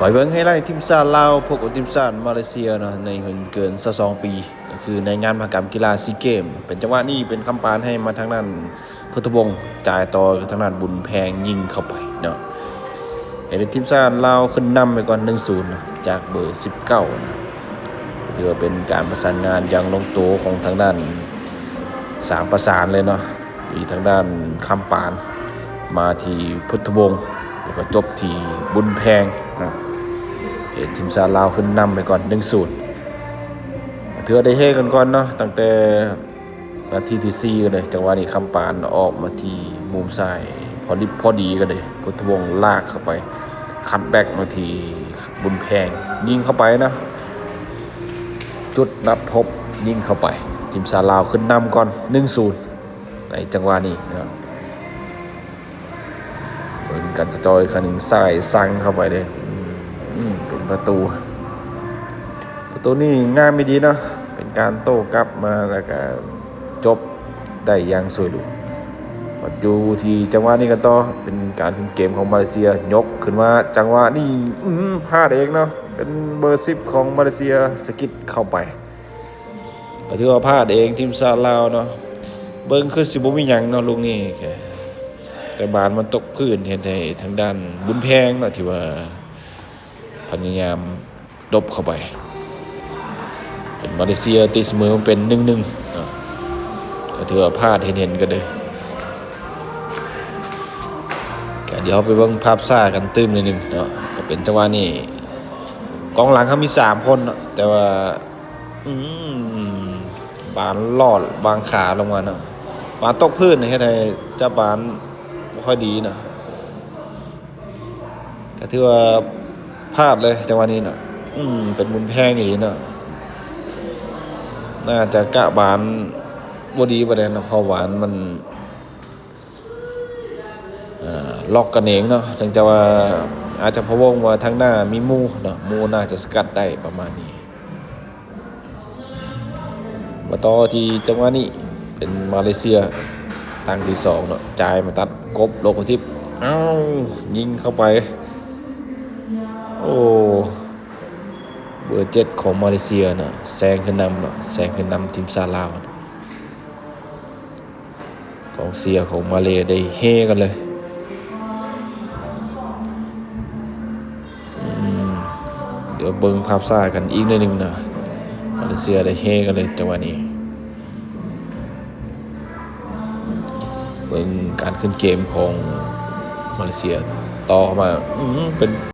ໄປເບິ່ງໄຮໄລທີມຊາດລາວ ພົບກັບທີມຊາດມາເລເຊຍເນາະ ໃນຫຸ່ນເກີນຊາວສອງປີ ກໍຄືໃນງານມະຫະກຳກິລາຊີເກມ. ເປັນຈັງຫວະນີ້ເປັນຄຳປານໃຫ້ມາທາງດ້ານພຸດທະວົງ ຈ່າຍຕໍ່ທາງດ້ານບຸນແພງ ຍິງເຂົ້າໄປເນາະ ເຮັດໃຫ້ທີມຊາດລາວຂຶ້ນນຳໄປກ່ອນ ໜຶ່ງສູນ ຈາກເບີສິບເກົ້ານະ. ຖືວ່າເປັນການປະສານງານຢ່າງລົງໂຕຂອງທາງດ້ານສາມປະສານເລີຍເນາະ ທີ່ທາງດ້ານຄຳປານ ມາທີ່ພຸດທະວົງ ແລ້ວກໍຈົບທີ່ບຸນແພງນະ ເຮັດທີມຊາດລາວຂຶ້ນນຳໄປກ່ອນ ໜຶ່ງສູນ. ຖືວ່າໄດ້ເຮກັນກ່ອນເນາະ ຕັ້ງແຕ່ນາທີທີສີ່ກັນເລີຍ. ຈັງຫວະນີ້ຄຳປານອອກມາທີ່ມຸມຊ້າຍ ພໍດິບພໍດີກັນເລີຍ ພຸດທະວົງລາກເຂົ້າໄປ ຄັດແບັກມາທີ່ບຸນແພງ ຍິງເຂົ້າໄປນະ ຈຸດນັດພົບ ຍິງເຂົ້າໄປ ທີມຊາດລາວຂຶ້ນນຳກ່ອນ ໜຶ່ງສູນ ໃນຈັງຫວະນີ້ນະ. ເບິ່ງກັນຈອຍໆ ຄັນຊ້າຍສັງເຂົ້າໄປເດ້ ອືມ ເປັນປະຕູ ປະຕູນີ້ງາມອີ່ຫຼີເນາະ ເປັນການໂຕ້ກັບມາ ແລ້ວກະຈົບໄດ້ຢ່າງສວຍຫຼູ. ບັດຢູ່ທີ່ຈັງຫວະນີ້ກັນຕໍ່ ເປັນການຂຶ້ນເກມຂອງມາເລເຊຍ ຍົກຂຶ້ນມາ ຈັງຫວະນີ້ ອືມ ພາດເອງເນາະ ເປັນເບີສິບຂອງມາເລເຊຍ ສະກິດເຂົ້າໄປ. ກໍຖືວ່າພາດເອງທີມຊາດລາວເນາະ ເບິ່ງຄືຊິບໍ່ມີຫຍັງເນາະລູກນີ້ ແຕ່ບານມັນຕົກພື້ນ ເຮັດໃຫ້ທາງດ້ານບຸນແພງເນາະ ທີ່ວ່າພະຍາຍາມຫຼົບເຂົ້າໄປ ຈົນມາເລເຊຍຕີສະເໝີມາເປັນ ໜຶ່ງໜຶ່ງເນາະ ກໍຖືວ່າພາດເຫັນໆກັນເດີ. ກໍດຽວເຮົາໄປເບິ່ງພາບຊ້າກັນຕື່ມໜ້ອຍໜຶ່ງເນາະ ກໍເປັນຈັງຫວະນີ້ ກອງຫຼັງເຮົາມີສາມຄົນເນາະ ແຕ່ວ່າ ອືມ ບານລອດວາງຂາລົງມາເນາະ ບານຕົກພື້ນເຮັດໃຫ້ຈັບບານບໍ່ຄ່ອຍດີເນາະ ກໍຖືວ່າພາດເລີຍຈັງຫວະນີ້ເນາະ. ອືມ ເປັນບຸນແພງອີ່ຫຼີເນາະ ໜ້າຈະກະບານບໍ່ດີປານໃດເນາະ ເພາະບານມັນ ເອີ ລັອກກັນເອງເນາະ ເນື່ອງຈາກວ່າອາດຈະພະວົງວ່າທາງໜ້າມີໝູ່ເນາະ ໝູ່ໜ້າຈະສະກັດໄດ້ປະມານນີ້. ມາຕໍ່ທີ່ຈັງຫວະນີ້ເປັນມາເລເຊຍ ຕັ້ງທີສອງເນາະ ຈ່າຍມາຕັດກົບໂລກທິບ ອ້າວ ຍິງເຂົ້າໄປ ໂອ້ ເບີເຈັດຂອງມາເລເຊຍເນາະ ແຊງຂຶ້ນນຳເນາະ ແຊງຂຶ້ນນຳທີມຊາດລາວ. ກອງເຊຍຂອງມາເລໄດ້ເຮກັນເລີຍ ອືມ ດຽວເບິ່ງພາບຊ້າກັນອີກໜ້ອຍໜຶ່ງເນາະ ມາເລເຊຍໄດ້ເຮກັນເລີຍຈັງຫວະນີ້. ເບິ່ງການຂຶ້ນເກມຂອງມາເລເຊຍຕໍ່ເຂົ້າມາ ອືມ ເປັນ